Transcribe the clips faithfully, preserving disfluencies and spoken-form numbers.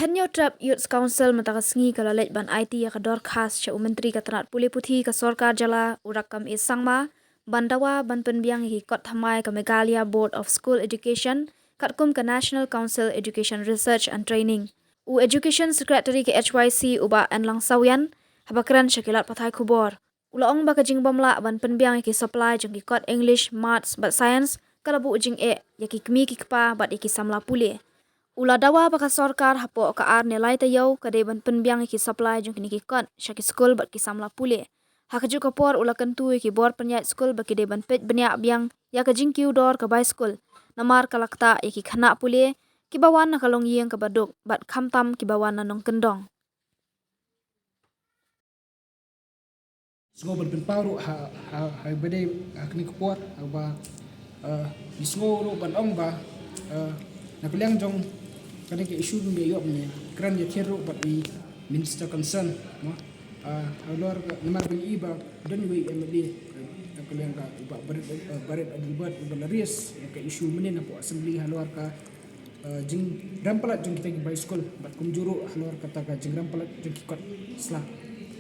Hynñiewtrep Youth Council mynta ka sngi ka la leit ban aiti ïa ka dorkhas sha u Myntri ka tnat pule puthi ka sorkar jylla u Rakkam A Sangma ban dawa ban pynbiang ïa ki kot thymmai ka Meghalaya Board of School Education katkum ka National Council Education Research and Training. U Education Secretary ka H Y C u Bah Enlang Sawian haba kren sha ki lad pathai khubor. U la ong ba ka jingbym lah ban pynbiang ïa ki supply jong ki kot English, Maths bad Science ka la buh jingeh ïa ki kmie ki kpa bad ïa ki samla pule. U la dawa ba ka sorkar hapoh ka ar ne lai taïew ka dei ban pynbiang ïa ki supply jong kine ki kot sha ki skul bad ki samla pule. Ha kajuh ka por u la kyntu ïa ki bor pynïaid skul ba ki dei ban peit bniah biang ïa ka jingkiew dor ka bai skul, namar ka la ktah ïa ki khynnah pule kiba wan na ka longïing kaba duk bad khamtam kiba wan na nongkyndong. Sngew ban pynpaw ruh ha, ha, ha ba dei ha kane ka por, ha ba, eh, ngi sngew ruh ban ong ba, eh, na ka liang jong kane ka issue ba ngi ïoh, ngi kren ïakhun ruh bad i minister concern, no? Eh, halor ka, namar ba ngi i ba don iwei i M L A, eh, na ka liang ka, i Bah Barit, eh, Barit Adelbert, i ba la raise ka issue mynhynnin hapoh assembly halor ka, eh, jingrem palat jong kita ki bai skul bad kumjuh ruh halor kata ka jingrem palat jong ki kot sla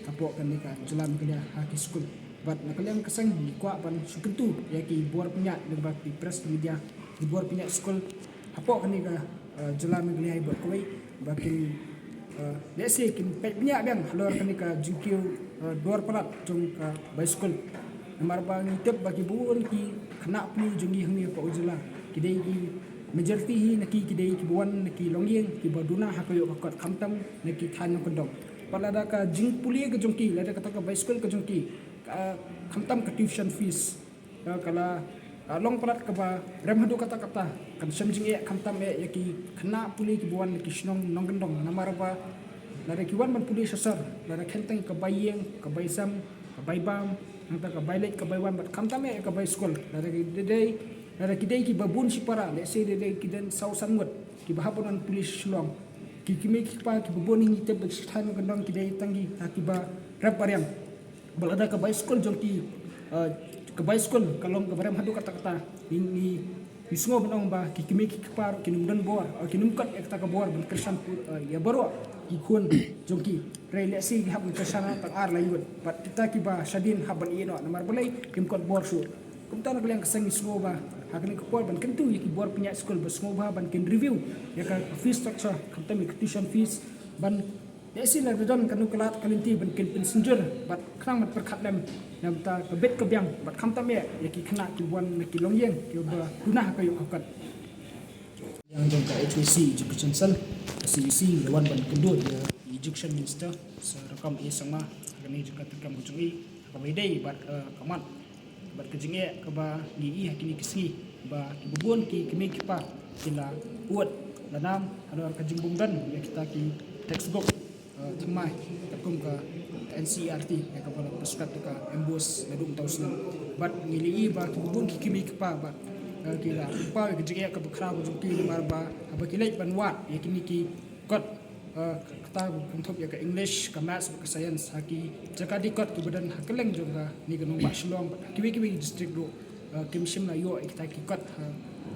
hapoh kane ka jylla Meghalaya ha ki skul. Bad na ka liang ka seng ngi kwah ban shu kyntu ïa ki bor pynïaid lyngba ki press media, ki bor pynïaid skul hapoh kane ka, eh, jylla Meghalaya bad kawei ba kin, eh, lehse kin peit bniah biang halor kane ka jingkiew, eh, dor palat jong ka bai skul. Namar ba ngi tip ba ki bun ki khynnah pule jong ngi hangne hapoh u jylla ki dei ki majority hi na ki, ki dei kiba wan na ki longïing kiba duna ha ka ïoh ka kot khamtam na ki thaiñ nongkyndong. Bad lada ka jingpule ka jong ki, lada kata ka bai skul ka jong ki, ka, khamtam ka tuition fees, ka, ka la, ka long palat kaba rem haduh katta katta, kan shem jingeh khamtam eh ïa ki khynnah pule kiba wan na ki shnong nongkyndong, namar ba lada ki wan ban pule sha sor, lada khein tang ka bai ïing, ka bai sem, ka bai bam, nangta ka bai leit ka bai wan, bad khamtam eh ka bai skul. Lada ki dei, lada ki dei kiba bun shipara, lehse dei, dei ki don saw san ngut kiba hap ban pule sha Shillong. Ki kmie ki kpa kiba bun ngi tip ba ki sha thaiñ nongkyndong ki dei tang ki, ha, kiba rep ba riang. Bad lada ka bai skul jong ki, eh, ka bai skul ka long kaba rem haduh katta katta, ngi, ngi, ngi sngew ban ong ba ki kmie ki kpa ruh kin ym don bor, eh, kin ym kot ïa kata ka bor ban kyrshan pu-, eh, ïa baroh ki khun jong ki. Hynrei lehse ki hap ban kyrshan tang ar lai ngut. Bad kita kiba shadien hap ban ïeh noh namar balei, kim kot bor shuh. Kumta na ka liang ka seng ngi sngew ba ha kane ka por ban kyntu ïa ki bor pynïaid skul ba sngewbha ban kin review ïa ka fee structure, khamtam ïa ka tuition fees, ban, lehse lada don kano ka lad ka lynti ban kin pynsynjur bad khnang ban pyrkhat lem na bynta ka bit ka biang bad khamtam eh ïa ki khynnah kiba wan na ki longïing kiba duna ha ka ïoh ka kot. Liang jong ka H Y C Education Cell, ka C E C, la wan ban kynduh ïa i Education Minister Sir Rakkam A Sangma ha kane jong ka treikam ka jong i, ha kaba ïadei bad, eh, ka mat bad ka jingeh kaba ngi i ha kine ki sngi ba kiba bun ki kmie ki kpa ki la ud la nam halor ka jingbym don ïa kita ki textbook, eh, thymmai katkum ka N C E R T, ïa kaba la prescribe da ka MBOSE naduh mynta u snem. Bad ngi la i ba kiba bun ki kmie ki kpa ba, eh, ki la pynpaw ïa ka jingeh kaba khraw ka jong ki namar ba haba ki leit ban wad ïa kine ki kot, eh, kata ba kynthup ïa ka English, ka Maths bad ka Science ha ki jaka dih kot kiba don ha kylleng jong kane ka nongbah Shillong bad ha kiwei kiwei ki district ruh, eh, kim shym la ïoh ïa kita ki kot, ha,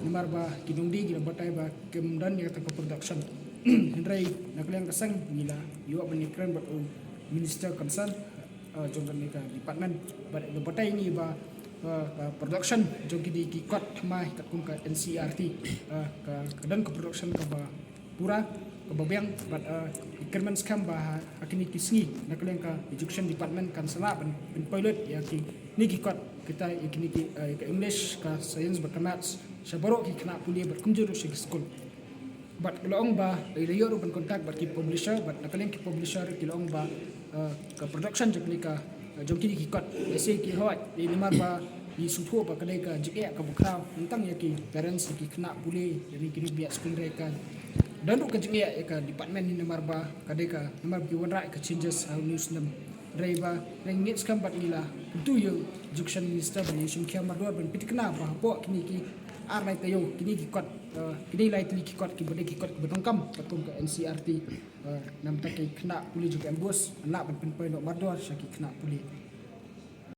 namar ba ki nongdie ki la batai ba kim don ïa kata ka production. Hynrei na ka liang ka seng ngi la ïoh ban ïakren bad u minister concern, eh, jong kane ka department bad i la batai ïa ngi ba, eh, ka production jong kine ki kot thymmai katkum ka N C E R T, eh, ka, ka don ka production kaba pura, kaba biang bad, eh, ngi kyrmen skhem ba ha, ha kine ki sngi na ka liang ka Education Department kan sa lah ban, ban pynpoi lut ïa kine ki kot, kita ïa kine ki, eh, ïa ka English, ka Science bad ka Maths sha baroh ki khynnah pule bad kumjuh ruh sha ki skul. Bad ki la ong ba, eh, la ïoh ruh ban contact bad ki publisher, bad na ka liang ki publisher ki la ong ba, eh, ka production jong kine ka, eh, jong kine ki kot, eh, lehse ki hoi, eh, namar ba ngi sngewthuh ba ka dei ka jingeh kaba khraw, tang ïa ki parents, ïa ki khynnah pule, ïa kine kiba ïaid skul, hynrei ka don ruh ka jingeh ïa ka department hi namar ba ka dei ka, namar ba ki wanrah ïa ka changes ha une u snem. Hynrei ba, hynrei ngi ngeit skhem bad ngi la kyntu ïa u Education Minister ba ïa u Shemkhia Mardor ban pynthikna ba hapoh kine ki ar lai taïew, kine ki kot, eh, kine lai tylli ki kot kiba dei ki kot kiba donkam katkum ka N C E R T, eh, na bynta ki khynnah pule jong ka MBOSE, lah ban pynpoi noh mardor sha ki khynnah pule.